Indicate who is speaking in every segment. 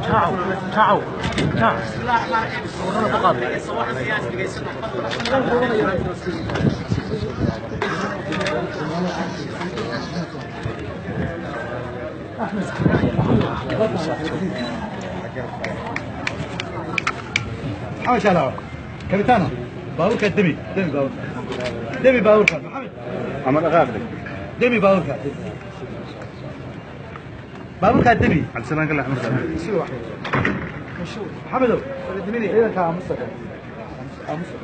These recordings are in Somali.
Speaker 1: Ciao, ciao, ciao.
Speaker 2: محمد شعلاوي كابتنه باورك دمي دمي باورك دمي باورك محمد
Speaker 3: عمر اغاخري
Speaker 2: دمي باورك باورك دمي
Speaker 3: على السلامة قال احمد
Speaker 2: شو واحد محمد دمي ايه انت عمصك عمصك.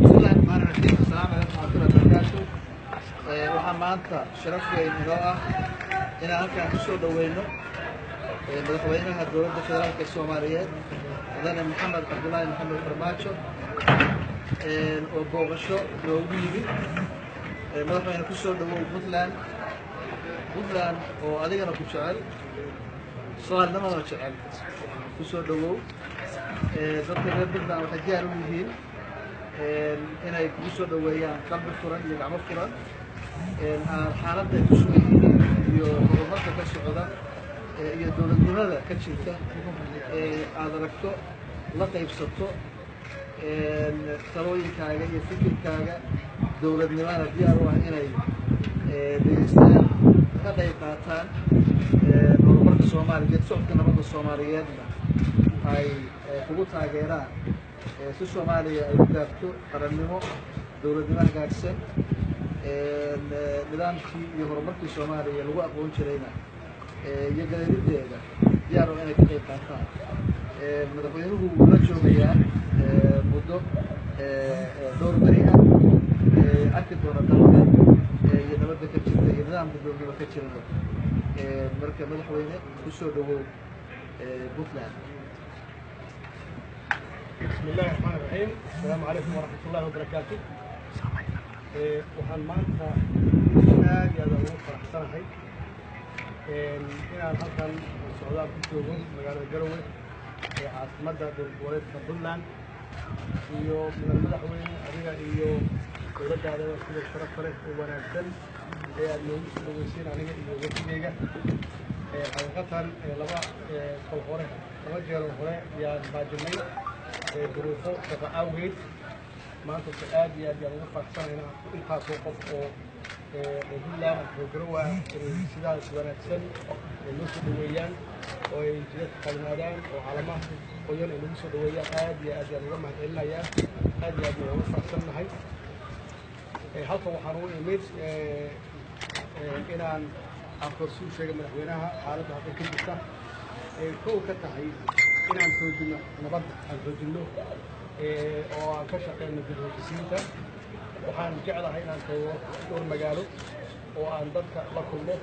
Speaker 4: بسم الله الرحمن الرحيم. السلام عليكم ورحمة الله وبركاته. Waxaa maanta sharaf weyn inoo ah inaan halkaan ku soo dhoweyno madaxweynaha dowladda federaalka Soomaaliyeed mudane Maxamed Cabdullaahi Maxamed Farmaajo oo booqasho noogu yimid. Madaxweyne, ku soo dhowow Puntland. Puntland oo adigana ku jecel, Soomaalinimadana jecel, ku soo dhowow. Dadka reer Puntland waxay diyaar u yihiin inay kugu soo dhoweeyaan qalbi furan iyo gacmo furan. Aad xaaladda ay ku sugan yihiin iyo horumarka ka socda iyo dowladnimada ka jirta aad aragto, la qaybsato talooyinkaaga iyo fikirkaaga dowladnimada, diyaar u ah inay dhegeystaan, ka qayb qaataan horumarka Soomaaliyeed, socodka nabadda Soomaaliyeedna ay kugu taageeraan si Soomaaliya ay u gaarto qarannimo, dowladnimo hagaagsan, nidaamkii iyo horumarkii Soomaaliya lagu aqoon jirayna iyo galeerideeda diyaar oo inay ka qayb qaataan. Madaxweynuhu wuu la joogayaa muddo dhowr beri ah, arki doona dalka iyo nabadda ka jirta iyo nidaamka dowladnimo ka jirana. Marka madaxweyne, ku soo dhowow Puntland.
Speaker 5: بسم الله الرحمن الرحيم. السلام عليكم ورحمة الله وبركاته. Waxaan maanta aad iyo aad ugu faraxsanahay inaan halkan socdaal ku joogo magaalada Garowe ee caasimadda dowlad goboleedka Puntland iyo mudan madaxweyne, adiga iyo dowladdaada sida sharafta leh oo wanaagsan ee aad noogu soo dhaweyseen aniga iyo wafdigeyga. Xaqiiqatan laba kol hore, laba jeer oo hore yaan baajinay duruufo shaqo awgeed. Maanta se aad iyo aad yaan ugu faraxsanahay intaasoo qof oo reer Puntland ah, reer Garowe ah, inay sidaas wanaagsan ay noo soo dhaweeyaan oo ay jidadka taagnaadaan oo calamaha qoyan ay nagu soo dhaweeyaan. Aad iyo aad yaan uga mahadcelinayaa, aad iyo aad waan ugu faraxsannahay. Halkan waxaan ugu imid inaan aqoonsuu sheegay madaxweynaha xaaladda halkan ka jirta ay kow ka tahay inaan xoojino nabadda, aan xoojino oo aan ka shaqeyno dib u heshiisiinta. Waxaan jeclahay inaan tago dhowr magaalo oo aan dadka la kulmo,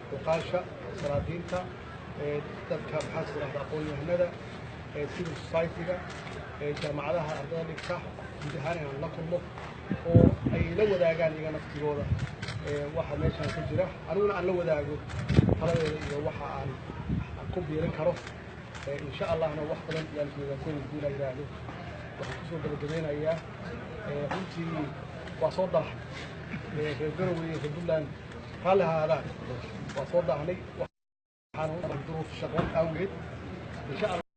Speaker 5: cuqaasha, salaadiinta, dadka maxaa is aqoon-yahanada, civil society-ga, jaamacadaha ardada dhigta, guud ahaan inaan la kulmo oo ay la wadaagaan iyaga naftigooda waxa meeshaan ka jira, aniguna aan la wadaago taladeeda iyo waxa aan ku biirin karo. Insha Allahna wax badan yaan isweydaarsan hadii la yidhaahdo. Waxaan kusoo gabagabeynayaa, runtii waa soo daahay reer Garowe iyo reer Puntland, raalli ahaadaan, waa soo daahnay, waxaan duruuf shaqo awgeed. Insha